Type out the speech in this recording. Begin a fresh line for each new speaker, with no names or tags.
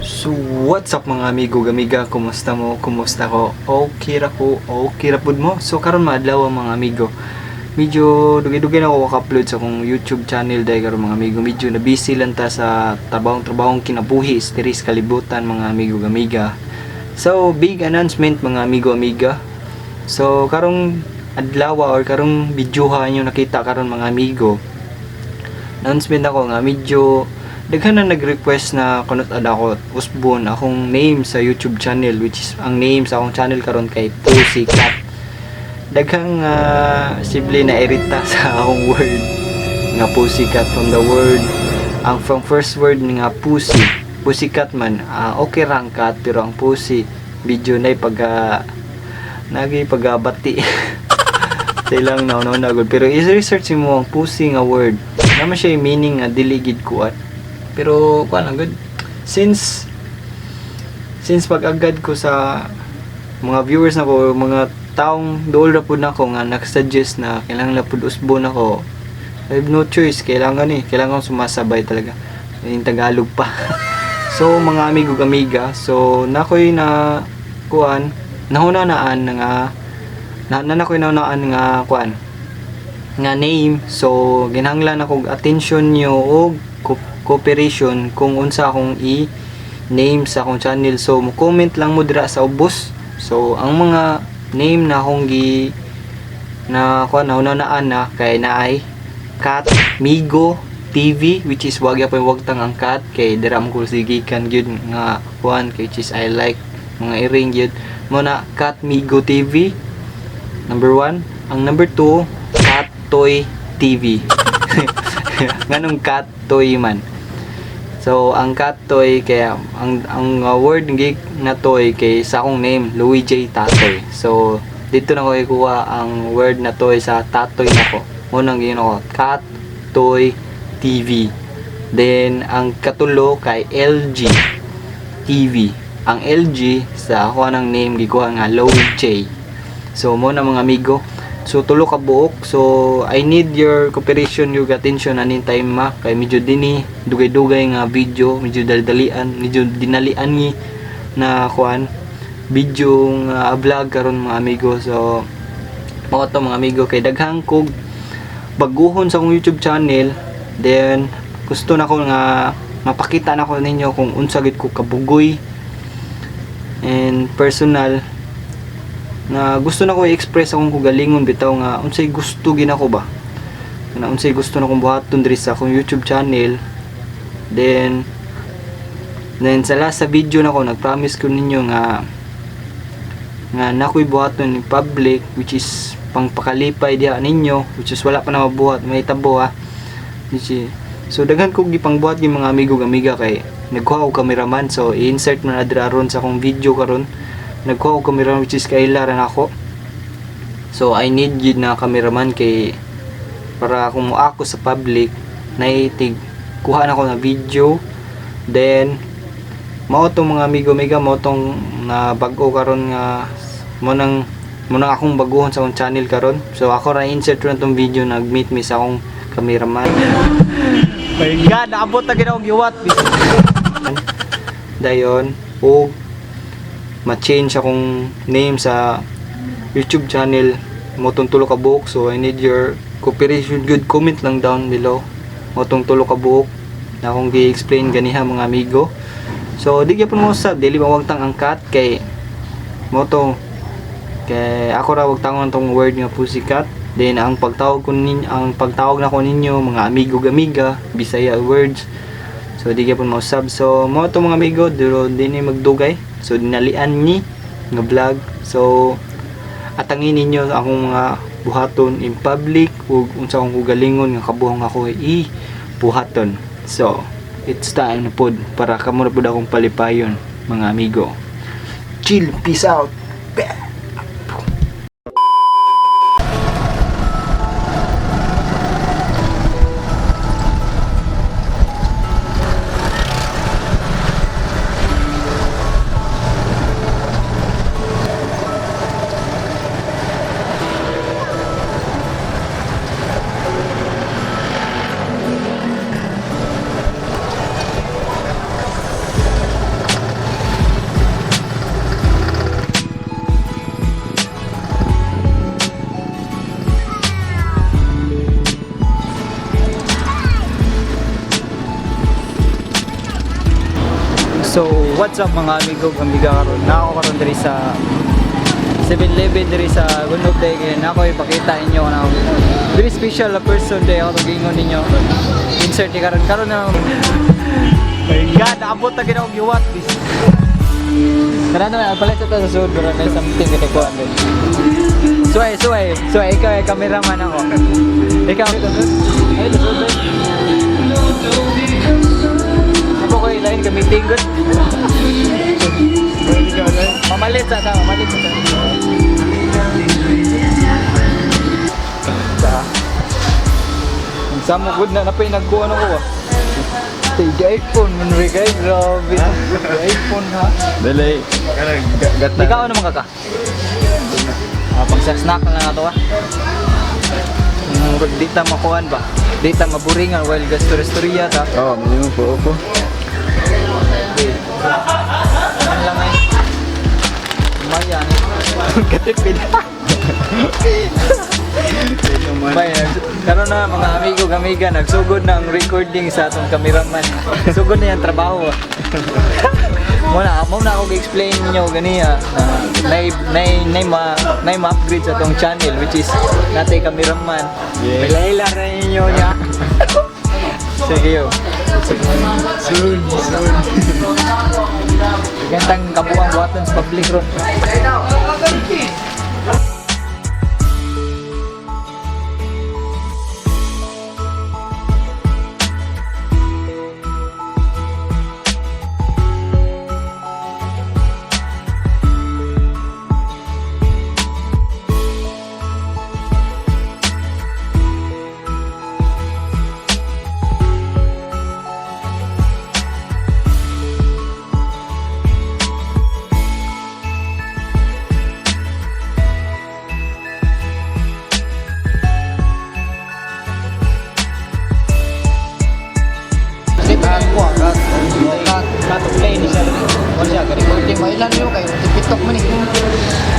So, what's up, mga amigo gamiga? Kumusta mo? Kumusta ko? Okay ra ko. Okay ra pud mo. So, karon maadlaw, mga amigo. Medyo dugay-dugay na ako ka-upload sa akong YouTube channel dahil karon, mga amigo. Medyo na busy lang ta sa trabahong-trabahong kinabuhi, diri sa kalibutan, mga amigo gamiga. So, big announcement, mga amigo amiga. So, karong adlaw or karong videoha inyo nakita karon, mga amigo, announcement ako nga medyo daghan na nag-request na kunot ada ako usbon akong name sa YouTube channel, which is ang name sa akong channel karon kay Pussycat. Daghang simple na irita sa akong word nga Pussycat, from the word, ang from first word nga pussy, pussycat man, okay ra ang cat, pero ang pussy video na pag nagi pagabati sa ilang nauna gud. Pero i-research mo ang pussy nga word, naman siya yung meaning nga dili gid kuan, pero kuan lang gud, since pag-agad ko sa mga viewers na ko, mga taong dool ra pud nako nga nag-suggest na kailangan na pud usbon ako, I have no choice, kailangan eh, kailangan sumasabay talaga yung Tagalog pa. So mga amigo amiga, so nakoy na kuan nahuna-naan nga na, na nakoy nahunaan nga kuan nga name. So ginhanglan ako attention nyo og cooperation kung unsa akong i name sa akong channel. So mo comment lang mo dira sa ubos. So ang mga name na akong gi na kuan nahuna-naan na kay naay Cat Migo TV, which is wag yapon wagtang ang cat kay dira mo ko sigikan gyud nga kuan kay which is I like mga iring gyud mo na Cat Migo TV number 1. Ang number 2, Cat Toy TV. Nganong Cat Toy man? So ang Cat Toy kaya ang word gig na toy kay sa akong name Louis J Tatoy. So dito na ko ikuha ang word na toy sa tatoy nako. Mo nang giyon ako Cat Toy TV. Then ang katulo kay LG TV. Ang LG sa ako ng name gikuha nga Louis J. So mo na, mga amigo. So tulo ka buok. So I need your cooperation, your attention aning time ma kay medyo dinhi dugay-dugay nga video, medyo daldalian, medyo dinalian ni na kuan video nga vlog karon, mga amigo. So mao to, mga amigo, kay daghang kog baguhon sa akong YouTube channel. Then gusto na ko nga mapakita na ko ninyo kung unsa gid ko kabugoy and personal na gusto na ko i-express akong kugalingon bitaw nga unsay gusto gina ko ba na unsay gusto na kong buhaton diri sa akong YouTube channel. Then sa last sa video na ko nag-promise ko ninyo nga nga nakoy buhaton in public, which is pangpakalipay diha ninyo, which is wala pa na mabuhat, may tabo ha, which is, so daghan kog gipangbuhat gi, mga amigo amiga, kay nagkuha og cameraman. So i-insert mo na dira ron sa akong video karon, nagkuha og cameraman, which is kaila ra nako. So I need yun na cameraman kay para kung mo ako sa public naitig kuha na ko na video. Then mao tong, mga amigo amiga, mao tong na bag-o karon nga mo nang akong baguhon sa akong channel karon. So ako ra insert ron tong video, nag-meet me sa akong cameraman. My God, naabot na gid akong giwat. Dayon og ma-change akong name sa YouTube channel mo tong tulo ka buok. So I need your cooperation, good comment lang down below mo tong tulo ka buok na akong gi-explain ganiha, mga amigo. So di gyapon mo sa dili mawagtang ang cat kay mo to kay ako ra wagtangon tong word nga pussycat. Then ang pagtawag ko ninyo, ang pagtawag na ko ninyo mga amigo gamiga, Bisaya words. So di gyapon mo sub. So mo to, mga amigo, duro dinhi magdugay. So dinalian ni nga vlog. So atangin ninyo akong mga buhaton in public ug unsa akong kugalingon nga kabuhong ako i buhaton. So it's time na pod para kamo na pod akong palipayon, mga amigo. Chill, peace out. Bah! So, what's up, mga amigo, amiga? Karon na ako karon diri sa 7-Eleven diri sa Gunog day, kaya na ako ipakita inyo na very special na person day ako gingon ninyo. Insert ni karon karon na. My God, naabot na ginaw giwat bis. Tara na, palit sa ta sa sud pero may something kita kuan din. Suway, suway, suway, ikaw ay cameraman ako. Ikaw. Ay, lusod. Ako ko ilain kami tinggot. Mamalit sa ta, mamalit sa ta. Sa. Ang samo good na napay nagkuha na ko ah. Tay iPhone man rin guys, grabe. iPhone ha.
Dali. Kanang gata.
Ikaw naman kaka. Ah, pag sa snack na lang ato ah. Di ta makuan ba? Di ta maburingan while gastorya ta.
Oh, minimum po po.
Ano lang ay. Maya ni. Katipid. Bay, karon na, mga amigo, amiga, nagsugod na ang recording sa atong cameraman. Sugod na yung trabaho. Mo na ako gi-explain ninyo ganiya na nay nay nay ma nay ma-upgrade sa atong channel, which is natay cameraman.
Yes.
May na ninyo niya. Sige yo.
Soon, soon.
Gantang kabuang buhaton sa public ron. Cut, cut, play ni siya. Wala siya, recording.
Mailan yun kayo, tipitok man eh.